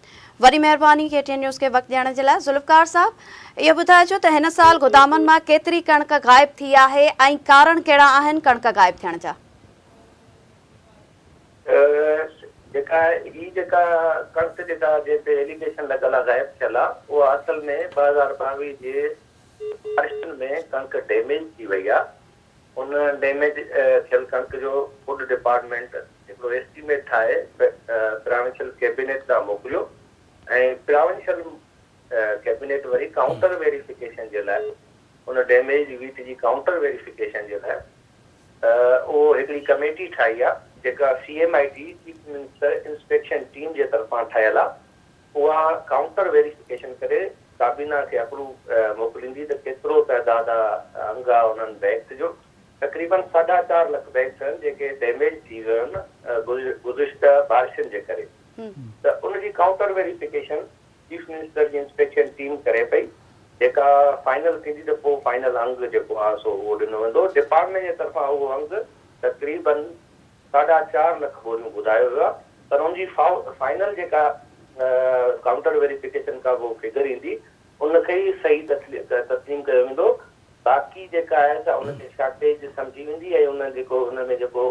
S1: وڏي مهرباني ڪي ٽي اين نيوز کي وقت ڏيڻ جي لاء ذوالفقار صاحب اهو ٻڌائجو ته هن سال گودامن مان ڪيتري ڪڻڪ غائب ٿي آهي ۽ ڪارڻ ڪهڙا آهن ڪڻڪ غائب ٿيڻ جا.
S3: جيڪا هي جيڪا ڪڻڪ جيڪا جنهن تي ايليگيشن لڳل آهي غائب ٿيل آهي اها اصل ۾ 2022 جي بارشن ۾ ڪڻڪ ڊيميج ٿي وئي آهي ان ڊيميج ٿيل ڪڻڪ جو فوڊ ڊپارٽمينٽ هڪڙو ايسٽيميٽ ٺاهي پراونشل ڪيبينيٽ ڏانهن موڪليو ۽ پراونشل ڪيبينيٽ وري ڪائونٽر ويريفڪيشن جي لاء ان ڊيميج ويٽ جي ڪائونٽر ويريفڪيشن جي لاء اهو هڪڙي ڪميٽي ٺاهي آهي جيڪا C M I T chief minister inspection team جي طرفان ٺاهيل آهي. اها ڪائونٽر ويريفڪيشن ڪري ڪابينا کي اپروو موڪليندي ته ڪيترو تعداد آ انگ آ انهن بيگس جو. تقريبن ساڍا چار لک بيگس آهن جيڪي ڊيميج ٿي ويا آهن گذشته بارشن جي ڪري ته ان جي ڪائونٽر ويريفڪيشن چيف منسٽر جي انسپيڪشن ٽيم ڪري پئي جيڪا فائنل ٿيندي ته پوء فائنل انگ جيڪو آ سو اهو ڏنو ويندو. ڊپارٽمينٽ جي طرفان اهو انگ تقريبن ساڍا چار لک ٻوريون ٻڌايو ويو آهي پر ان جي فائنل جيڪا ڪائونٽر ويريفڪيشن کان پوء فگر ايندي ان کي ئي صحيح تسليم ڪيو ويندو باقي جيڪا آهي سا ان کي شارٽيج سمجهي ويندي ۽ ان جيڪو ان ۾ جيڪو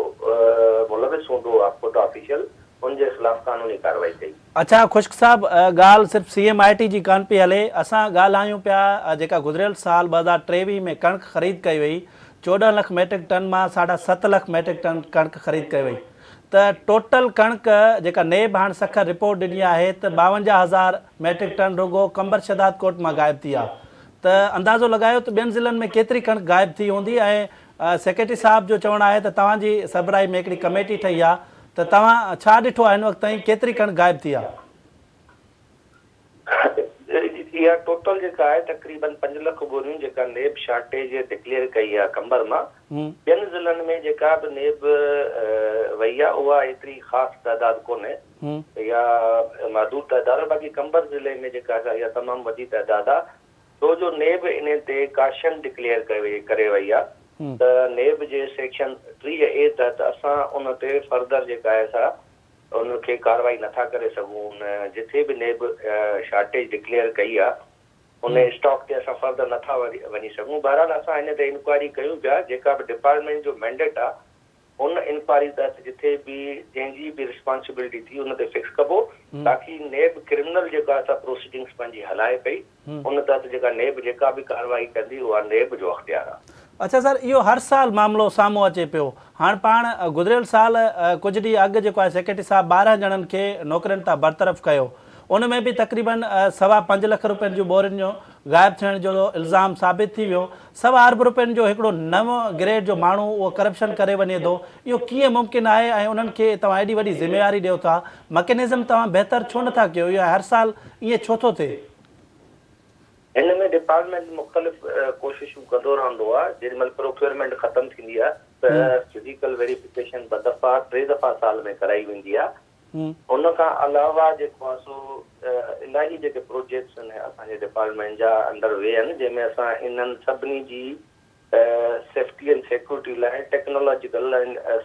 S3: ملوث هوندو فوڊ آفيشل ان جي خلاف قانوني ڪارروائي ڪئي ويندي.
S2: اڇا خشڪ صاحب ڳالهه صرف سي ايم I ٽي جي ڪانه پئي هلي اسان ڳالهايون پيا جيڪا گذريل سال 2023 ۾ ڪڻڪ خريد ڪئي وئي 14 لک ميٽرڪ ٽن مان ساڍا ست لک ميٽرڪ ٽن ڪڻڪ خريد ڪئي وئي ته ٽوٽل ڪڻڪ جيڪا نيب هاڻ سکر رپورٽ ڏني آهي ته 52 هزار ميٽرڪ ٽن رڳو قمبر شهداد ڪوٽ مان غائب ٿي آ ته اندازو لڳايو ته ٻين ضلعن ۾ ڪيتري ڪڻڪ غائب ٿي هوندي ۽ سيڪريٽري صاحب جو چوڻ آهي ته توهان جي سربراهي ۾ هڪڙي ڪميٽي ٺهي آ ته توهان ڇا ڏٺو آهي هن وقت تائين ڪيتري ڪڻڪ غائب ٿي آ؟
S3: اها ٽوٽل جيڪا آهي تقريبن پنج لک ٻوريون جيڪا نيب شارٽيج ڊڪليئر ڪئي آ قمبر مان ٻين ضلعن ۾ جيڪا به نيب وئي آ اها ايتري خاص تعداد ڪونهي اها محدود تعداد آ باقي قمبر ضلعي ۾ جيڪا آهي اها تمام وڏي تعداد آ ڇو جو نيب انهي تي ڪاشن ڊڪليئر ڪري وئي آ ته نيب جي سيڪشن 30 اي تحت اسان ان تي فردر جيڪا آهي سا ان کي ڪارروائي نٿا ڪري سگهون ان جٿي به نيب شارٽيج ڊڪليئر ڪئي آ ان اسٽاڪ تي اسان فردر نٿا وڃي سگهون بهرحال اسان ان تي انڪوائري ڪيون پيا جيڪا به ڊپارٽمينٽ جو مينڊيٽ آ ان انڪوائري تحت جٿي به جنهن جي به رسپانسبلٽي ٿي ان تي فڪس ڪبو باقي نيب ڪرمنل جيڪا سا پروسيڊنگس پنهنجي هلائي پئي ان تحت جيڪا نيب جيڪا به ڪارروائي ڪندي اها نيب جو اختيار آ.
S2: اڇا سر اهو هر سال معاملو سامهون اچي پيو هاڻ پاڻ گذريل سال ڪجهه ڏينهن اڳ جيڪو آهي سيڪريٽري صاحب 12 ڄڻن کي نوڪرين تان برطرف ڪيو ان ۾ به تقريبن سوا پنج لک روپين جون ٻورين جو غائب ٿيڻ جو الزام ثابت ٿي ويو سوا ارب روپين جو هڪڙو نو گريڊ جو ماڻهو اهو ڪرپشن ڪري وڃي ٿو اهو ڪيئن ممڪن آهي ۽ انهن کي توهان ايڏي وڏي ذميواري ڏيو ٿا مڪينزم توهان بهتر ڇو نٿا ڪيو اهو هر سال ائين ڇو ٿو ٿئي؟
S3: هن ۾ ڊپارٽمينٽ مختلف ڪوششون ڪندو رهندو آهي جيڏي مهل پروڪيورمينٽ ختم ٿيندي آهي ته فزيڪل ويريفڪيشن ٻه دفعا ٽي دفعا سال ۾ ڪرائي ويندي آهي ان کان علاوه جيڪو آهي سو الاهي جيڪي پروجيڪٽس آهن اسان جي ڊپارٽمينٽ جا انڊر وي آهن جنهن ۾ اسان انهن سڀني جي سيفٽي اينڊ سيڪيورٽي لاء ٽيڪنالاجيڪل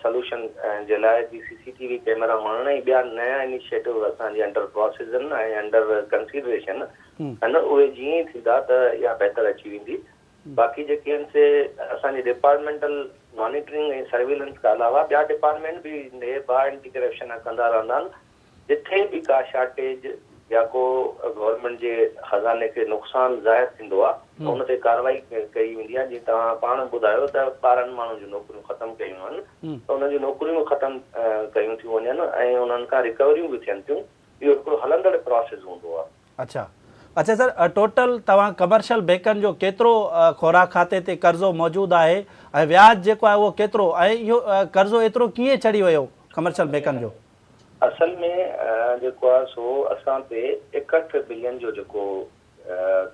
S3: سلوشن جي لاء به سي سي ٽي وي ڪيمرا هڻڻ ۽ ٻيا نيا انيشيٽو اسان جي انڊر پراسيس آهن ۽ انڊر ڪنسيڊريشن آهن اهي جيئن ئي ٿيندا ته اها بهتر اچي ويندي باقي جيڪي آهن سي اسان جي ڊپارٽمينٽل مانيٽرنگ ۽ سرويلنس کان علاوه ٻيا ڊپارٽمينٽ به نيب آ اينٽي ڪرپشن آ ڪندا رهندا آهن جٿي به ڪا شارٽيج يا ڪو گورنمينٽ جي خزاني کي نقصان ظاهر ٿيندو آ ته ان تي ڪارروائي ڪئي ويندي آ جيئن توهان پاڻ ٻڌايو ته 12 ماڻهن جون نوڪريون ختم ڪيون آهن ته انهن جون نوڪريون به ختم ڪيون ٿيون وڃن ۽ انهن کان رڪوريون به ٿين ٿيون اهو هڪڙو هلندڙ پراسيس هوندو آ.
S2: اڇا اڇا سر ٽوٽل توهان ڪمرشل بيڪن جو ڪيترو خوراڪ کاتي تي قرضو موجود آهي ۽ وياج جيڪو آهي اهو ڪيترو ۽ اهو قرضو ايترو ڪيئن چڙهي ويو ڪمرشل بيڪن جو؟
S3: اصل ۾ جيڪو آهي سو اسان تي 61 بلين جو جيڪو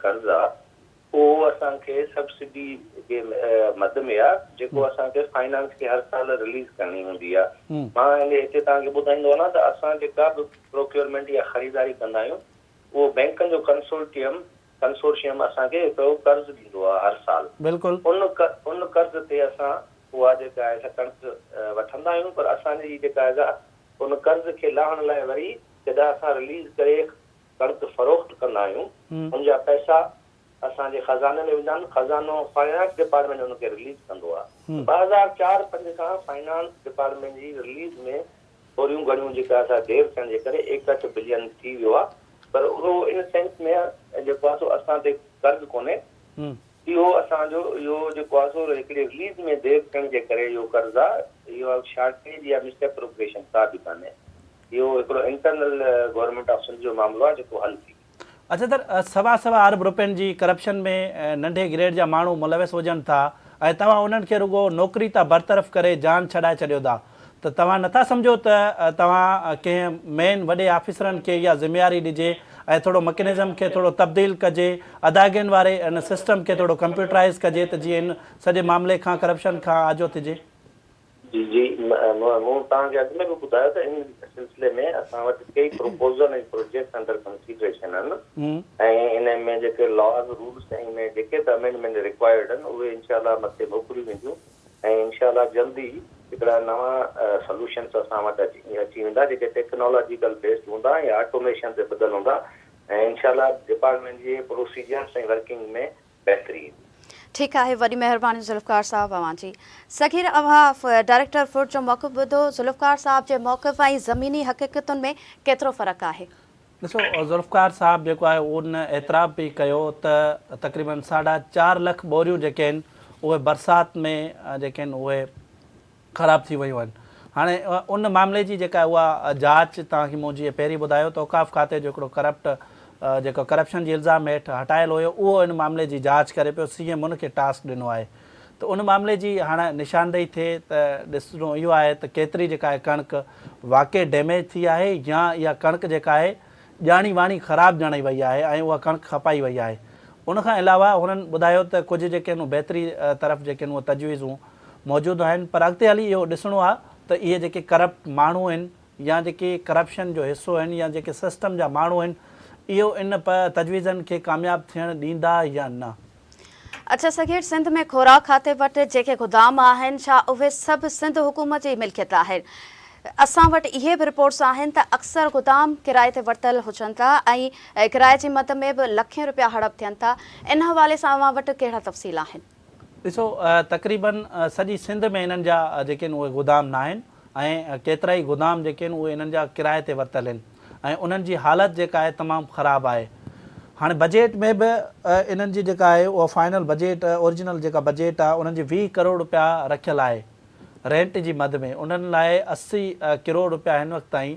S3: قرض آهي اهو اسان کي سبسڊي جي مد ۾ آ جيڪو اسان کي فائنانس کي هر سال رليز ڪرڻي هوندي آ. مان هتي توهان کي ٻڌائيندو وڃان ته اسان جيڪا به پروڪيورمينٽ يا خريداري ڪندا آهيون اهو بئنڪن جو ڪنسورٽيم Consortium اسان کي هڪڙو قرض ڏيندو آ هر سال.
S2: بلڪل.
S3: ان قرض تي اسان اها جيڪا آهي سا ڪڻڪ وٺندا آهيون پر اسان جي جيڪا آهي سا ان قرض کي لاهڻ لاء وري جڏهن اسان رليز ڪري ڪڻڪ فروخت ڪندا آهيون ان جا پئسا اسان جي خزاني ۾ ويندا آهن خزانو فائنانس ڊپارٽمينٽ ان کي رليز ڪندو آهي 2004 5 کان فائنانس ڊپارٽمينٽ جي رليز ۾ ٿوريون گهڻيون جيڪا سا دير ٿيڻ جي ڪري 61 بلين ٿي ويو آهي پر اهو ان سينس ۾ جيڪو آهي سو اسان تي قرض ڪونهي. اهو اسان جو اهو جيڪو آهي سو هڪڙي رليز ۾ دير ٿيڻ جي ڪري اهو قرض آهي، اهو شارٽيج يا مس اپروپريشن ڪا به ڪانهي. اهو هڪڙو انٽرنل گورنمينٽ آف سنڌ جو معاملو آهي جيڪو حل ٿي ويندو.
S2: اڇا سر سوا سوا ارب روپين جي ڪرپشن ۾ ننڍي گريڊ جا ماڻهو ملوث هجن ٿا ۽ توهان انهن کي رڳو نوڪري تان برطرف ڪري جان ڇڏائي ڇڏيو ٿا ته توهان نٿا سمجهو ته توهان ڪنهن مين وڏي آفيسرن کي اها ذميواري ڏجي ۽ ٿورو مڪينزم کي ٿورو تبديل ڪجي ادائگين واري ان سسٽم کي ٿورو ڪمپيوٽرائيز ڪجي ته جيئن ان سڄي معاملي کان ڪرپشن کان آجو ٿجي.
S3: جي جي مون توهان کي اڳ ۾ به ٻڌايو ته ان سلسلي ۾ اسان وٽ ڪيئي پروپوزل ۽ پروجيڪٽس انڊر ڪنسيڊريشن آهن ۽ ان ۾ جيڪي لاز رولس ۽ ۾ جيڪي به امينڊمينٽ ريڪوائرڊ آهن اهي انشاء الله مٿي موڪليون وينديون ۽ انشاء الله جلد ئي هڪڙا نوان سلوشنس اسان وٽ اچي ويندا جيڪي ٽيڪنالاجيڪل بيسڊ هوندا ۽ آٽوميشن تي ٻڌل هوندا ۽ انشاء الله ڊپارٽمينٽ جي پروسيجرس ۽ ورڪنگ ۾ بهتري ايندي.
S1: ٺيڪ آهي وڏي مهرباني ذوالفقار صاحب اوهان جي. صغير اوهان ڊائريڪٽر فوڊ جو موقف ٻڌو ذوالفقار صاحب جي موقف ۽ زميني حقيقتن ۾ ڪيترو فرق آهي؟
S2: ڏسو ذوالفقار صاحب جيڪو آهي ان اعتراف به ڪيو ته تقريبن ساڍا چار لک ٻوريون جيڪي آهن اهي برسات ۾ جيڪي آهن اهي خراب ٿي ويون آهن. هاڻي ان معاملي جي جيڪا اها جاچ توهان کي مون جيئن پهرين ٻڌايو ته اوقاف کاتي جو هڪڙو ڪرپٽ جيڪو ڪرپشن جي الزام هيٺ هٽايل هيو اهو ان معاملي جي جاچ ڪري پيو سي ايم ان کي ٽاسڪ ڏنو آهي ته ان معاملي جي هاڻ نشاندهي ٿئي ته ڏسڻو اهو آهي ته ڪيتري جيڪا آهي ڪڻڪ واقعي ڊيميج ٿي آهي يا اها ڪڻڪ جيڪا آهي ڄاڻي واڻي خراب ڄاڻائي وئي آهي ۽ اها ڪڻڪ کپائي وئي آهي ان کان علاوه هنن ٻڌايو ته ڪجهه جيڪي آهن بهتري طرف جيڪي آهن اهي تجويزون موجود آهن پر اڳتي هلي اهو ڏسڻو آهي ته اهي جيڪي ڪرپٽ ماڻهو آهن يا جيڪي ڪرپشن جو حصو آهن يا جيڪي سسٽم جا ماڻهو آهن اهو ان تجويزن کي ڪامياب ٿيڻ ڏيندا يا نه.
S1: اڇا صغير سنڌ ۾ خوراڪ کاتي وٽ جيڪي گدام آهن ڇا اهي سڀ سنڌ حڪومت جي ملڪيت آهن؟ اسان وٽ اهي به رپورٽس آهن ته اڪثر گدام ڪرائي تي ورتل هجن ٿا ۽ ڪرائي جي مد ۾ به لکين روپيا هڙپ ٿين ٿا ان حوالي سان اوهان وٽ ڪهڙا تفصيل آهن؟
S2: ڏسو تقريبن سڄي سنڌ ۾ انهن جا جيڪي آهن اهي گودام ناهن ۽ ڪيترائي گودام جيڪي آهن اهي انهن جا ڪرائي تي ورتل آهن ۽ انهن جي حالت جيڪا آهي تمام خراب آهي هاڻي بجيٽ ۾ به انهن جي جيڪا آهي اها فائنل بجيٽ اوريجنل جيڪا بجيٽ آهي انهن جي 20 ڪروڙ روپيا رکيل آهي رينٽ جي مد ۾ انهن لاء 80 ڪروڙ روپيا هن وقت تائين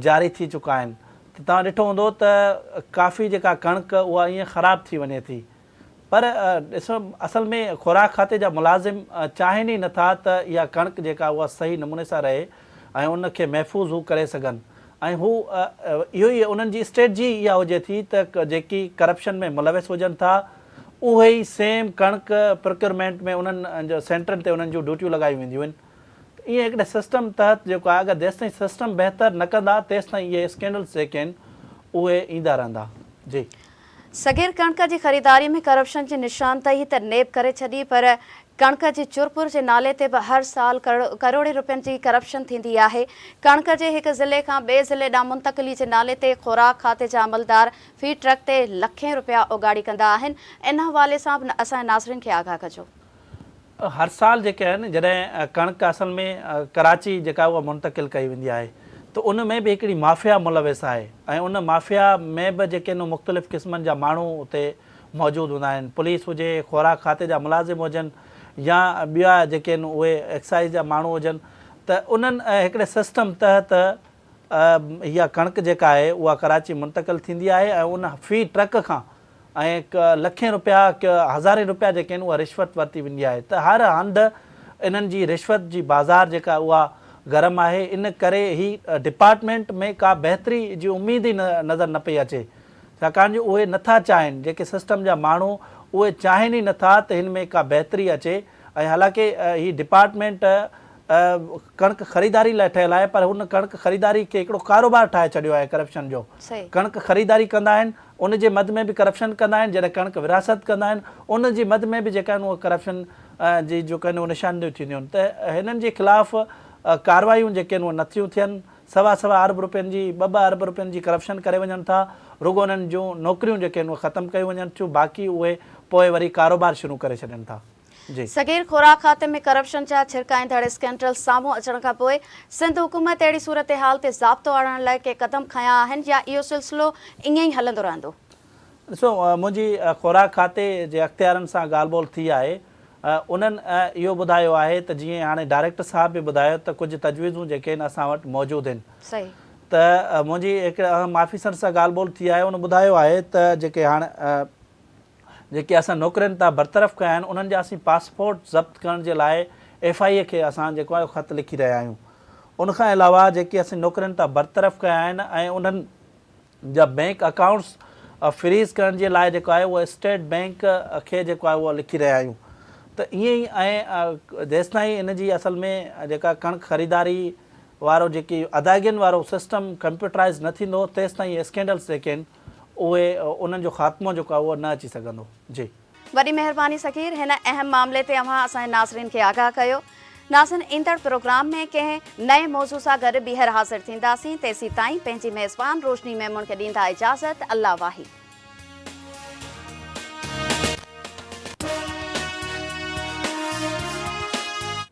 S2: جاري ٿي چڪا آهن ته توهان ڏٺو هوندو ته ڪافي جيڪا ڪڻڪ اها ائين خراب ٿي وڃي ٿي پر ڏسو اصل ۾ خوراڪ کاتي جا ملازم چاهين ئي نٿا ته اها ڪڻڪ جيڪا اها صحيح نموني سان رهي ۽ ان کي محفوظ هو ڪري سگهن ۽ هو اهو ئي انهن جي اسٽريٽجي اها هجي ٿي ته جيڪي ڪرپشن ۾ ملوث هجن ٿا اهي ئي سيم ڪڻڪ پروڪيورمينٽ ۾ انهن سينٽرن تي انهن جون ڊيوٽيون لڳايون وينديون آهن ته ائين هڪڙي سسٽم تحت جيڪو آهي اگر جيستائين سسٽم بهتر نه ڪندا تيستائين اهي اسڪينڊلز جيڪي آهن اهي ايندا رهندا جي.
S1: صغير ڪڻڪ جي خريداري ۾ ڪرپشن جي نشاندهي ته نيب ڪري ڇڏي پر ڪڻڪ جي چرپر جي نالي تي به هر سال ڪروڙين روپين جي ڪرپشن ٿيندي آهي. ڪڻڪ جي هڪ ضلعي کان ٻئي ضلعي ڏانهن منتقلي جي نالي تي خوراڪ کاتي جا عملدار في ٽرڪ تي لکين روپيا اوڳاڙي ڪندا آهن. ان حوالي سان به اسان جي ناظرين کي آگاهه ڪجو.
S2: هر سال جيڪي آهن جڏهن ڪڻڪ اصل ۾ ڪراچي جيڪا اها منتقل ڪئي ويندي آهي ته ان ۾ به هڪڙي مافيا ملوث آهي ۽ ان مافيا ۾ به جيڪي آهن مختلف قسمن جا ماڻهو اتي موجود هوندا آهن پوليس هجي خوراڪ کاتي جا ملازم هجن يا ٻيا جيڪي آهن اهي ايڪسائيز جا ماڻهو هجن ته انهن هڪڙي سسٽم تحت اها ڪڻڪ جيڪا آهي اها ڪراچي منتقل ٿيندي آهي ۽ ان في ٽرڪ کان ۽ لکين روپيا هزارين روپيا جيڪي آهن اها رشوت ورتي ويندي آهي ته هر هنڌ انهن جي رشوت جي بازار جيڪا اها گرم آهي ان ڪري هي ڊپارٽمينٽ ۾ ڪا بهتري جي اميد ئي نظر نه پئي اچي ڇاڪاڻ جو اهي نٿا چاهين جيڪي سسٽم جا ماڻهو اهي چاهين ئي نٿا ته هن ۾ ڪا بهتري اچي ۽ حالانڪه هي ڊپارٽمينٽ ڪڻڪ خريداري لاء ٺهيل آهي پر هن ڪڻڪ خريداري کي هڪڙو ڪاروبار ٺاهي ڇڏيو آهي ڪرپشن جو ڪڻڪ خريداري ڪندا آهن ان جي مد ۾ به ڪرپشن ڪندا آهن، جڏهن ڪڻڪ ورهاست ڪندا آهن ان جي مد ۾ به جيڪا آهن اها ڪرپشن جي جيڪو آهن اهي نشاندهيون ٿينديون آهن ته هنن جي خلاف ڪاروايون جيڪي آهن اهي نٿيون ٿين، سوا سوا ارب روپين جي، ٻه ٻه ارب روپين جي ڪرپشن ڪري وڃن ٿا، رڳو انهن جون نوڪريون جيڪي آهن اهي ختم ڪيون وڃن ٿيون باقي اهي پوء وري ڪاروبار شروع ڪري ڇڏين ٿا. جي.
S1: صغير خوراڪ کاتي ۾ ڪرپشن جا ڇرڪائيندڙ اسڪينڊل سامهون اچڻ کانپوء سنڌ حڪومت اهڙي صورتحال تي ضابطو آڻڻ لاء ڪي قدم کنيا آهن يا اهو سلسلو ائين ئي هلندو رهندو؟
S2: ڏسو منهنجي خوراڪ کاتي جي اختيارن سان ڳالهه ٻولهه ٿي آهي انهن اهو ٻڌايو آهي ته جيئن هاڻي ڊائريڪٽر صاحب به ٻڌايو ته ڪجهه تجويزون جيڪي آهن اسان وٽ موجود آهن ته منهنجي هڪ اهم آفيسر سان ڳالهه ٻولهه ٿي آهي ان ٻڌايو آهي ته جيڪي هاڻ جيڪي اسان نوڪرين تان برطرف ڪيا آهن انهن جا اسين پاسپورٽ ضبط ڪرڻ جي لاء ايف I اي کي اسان جيڪو آهي خط لکي رهيا آهيون ان کان علاوه جيڪي اسين نوڪرين تان برطرف ڪيا آهن ۽ انهن جا بينڪ اڪائونٽس فريز ڪرڻ جي لاء جيڪو آهي اهو اسٽيٽ بينڪ کي جيڪو آهي اهو لکي رهيا آهيون ته ائين ئي ۽ جيستائين ان جي اصل ۾ جيڪا ڪڻڪ خريداري وارو جيڪي ادائگين وارو سسٽم ڪمپيوٽرائز نه ٿيندو تيستائين اهي اسڪينڊلس جيڪي آهن اهي انهن جو خاتمو جيڪو آهي اهو نه اچي سگهندو جي.
S1: وڏي مهرباني صغير هن اهم معاملي تي اوهان اسان جي ناظرين کي آگاهه ڪيو. ناظرين ايندڙ پروگرام ۾ ڪنهن نئين موضوع سان گڏ ٻيهر حاضر ٿينداسين تيسين تائين پنهنجي ميزبان روشني ميمڻ کي ڏيندا اجازت الله واهي.